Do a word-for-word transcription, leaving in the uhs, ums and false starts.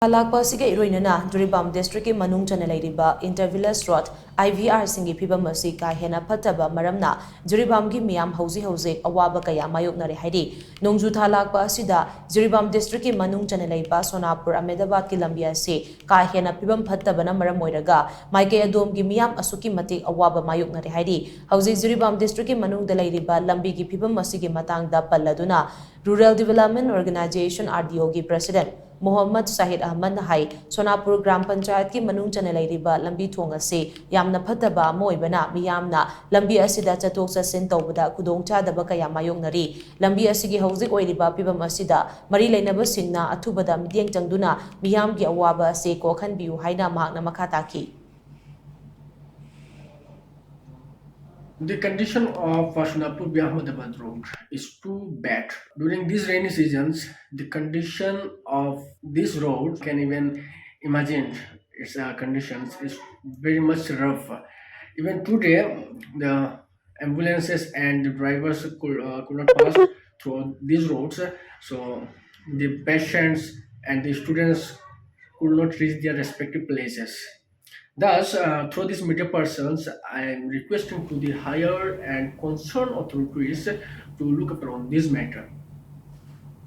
ꯂꯥꯛꯄ ꯑꯁꯤꯒ ꯏꯔꯣꯏꯅꯅ ꯖꯤꯔꯤꯕꯥꯝ ꯗꯤꯁꯇ꯭ꯔꯤꯛꯀꯤ ꯃꯅꯨꯡ ꯆꯟꯅ ꯂꯩꯔꯤꯕ ꯏꯟꯇꯔꯚꯤꯂꯦꯖ ꯔꯣꯗ, IVR ꯁꯤꯡꯒꯤ ꯐꯤꯕꯝ ꯑꯁꯤ ꯀꯥ ꯍꯦꯟꯅ ꯐꯠꯇꯕ ꯃꯔꯝꯅ ꯖꯤꯔꯤꯕꯥꯝꯒꯤ ꯃꯤꯌꯥꯝ ꯍꯧꯖꯤꯛ ꯍꯧꯖꯤꯛ ꯑꯋꯥꯕ ꯀꯌꯥ ꯃꯥꯌꯣꯛꯅꯔꯦ ꯍꯥꯏꯔꯤ꯫ ꯅꯣꯡꯖꯨ ꯊꯥ ꯂꯥꯛꯄ ꯑꯁꯤꯗ ꯖꯤꯔꯤꯕꯥꯝ ꯗꯤꯁꯇ꯭ꯔꯤꯛꯀꯤ ꯃꯅꯨꯡ ꯆꯟꯅ ꯂꯩꯕ ꯁꯣꯅꯥꯄꯨꯔ ꯑꯍꯃꯦꯗꯥꯕꯥꯗꯀꯤ ꯂꯝꯕꯤ ꯑꯁꯤ ꯀꯥ ꯍꯦꯟꯅ ꯐꯤꯕꯝ ꯐꯠꯇꯕꯅ ꯃꯔꯝ ꯑꯣꯏꯔꯒ ꯃꯥꯏꯀꯩ ꯑꯗꯣꯝꯒꯤ ꯃꯤꯌꯥꯝ ꯑꯁꯨꯛꯀꯤ ꯃꯇꯤꯛ ꯑꯋꯥꯕ ꯃꯥꯌꯣꯛꯅꯔꯦ ꯍꯥꯏꯔꯤ꯫ ꯍꯧꯖꯤꯛ ꯖꯤꯔꯤꯕꯥꯝ ꯗꯤꯁꯇ꯭ꯔꯤꯛꯀꯤ ꯃꯅꯨꯡꯗ ꯂꯩꯔꯤꯕ ꯂꯝꯕꯤꯒꯤ ꯐꯤꯕꯝ ꯑꯁꯤꯒꯤ ꯃꯇꯥꯡꯗ ꯄꯜꯂꯗꯨꯅ Rural Development Organisation, RDO ꯒꯤ ꯄ꯭ꯔꯦꯁꯤꯗꯦꯟꯠ ꯃꯣꯍꯝꯃꯗ ꯁꯥꯍꯤꯗ ꯑꯍꯃꯗꯅ ꯍꯥꯏ, ꯁꯣꯅꯥꯄꯨꯔ ꯒ꯭ꯔꯥꯝ ꯄꯟꯆꯥꯌꯠꯀꯤ ꯃꯅꯨꯡ ꯆꯟꯅ ꯂꯩꯔꯤꯕ ꯂꯝꯕꯤ ꯊꯣꯡ ꯑꯁꯤ ꯌꯥꯝꯅ ꯐꯠꯇꯕ ꯑꯃ ꯑꯣꯏꯕꯅ ꯃꯤꯌꯥꯝꯅ ꯂꯝꯕꯤ ꯑꯁꯤꯗ ꯆꯠꯊꯣꯛ ꯆꯠꯁꯤꯟ ꯇꯧꯕꯗ ꯈꯨꯗꯣꯡꯆꯥꯗꯕ ꯀꯌꯥ ꯃꯥꯌꯣꯛꯅꯔꯤ꯫ ꯂꯝꯕꯤ ꯑꯁꯤꯒꯤ ꯍꯧꯖꯤꯛ ꯑꯣꯏꯔꯤꯕ ꯐꯤꯕꯝ ꯑꯁꯤꯗ ꯃꯔꯤ ꯂꯩꯅꯕꯁꯤꯡꯅ ꯑꯊꯨꯕꯗ ꯃꯤꯠꯌꯦꯡ ꯆꯪꯗꯨꯅ ꯃꯤꯌꯥꯝꯒꯤ ꯑꯋꯥꯕ ꯑꯁꯤ ꯀꯣꯛꯍꯟꯕꯤꯌꯨ ꯍꯥꯏꯅ ꯃꯍꯥꯛꯅ ꯃꯈꯥ ꯇꯥꯈꯤ꯫ The condition of Sonapur via Ahmedabad road is too bad. During these rainy seasons, the condition of this road can even imagine its uh, conditions is very much rough. Even today, the ambulances and the drivers could, uh, could not pass through these roads. So the patients and the students could not reach their respective places. Thus, uh, through these media persons, I am requesting to the higher and concerned authorities to look upon this matter.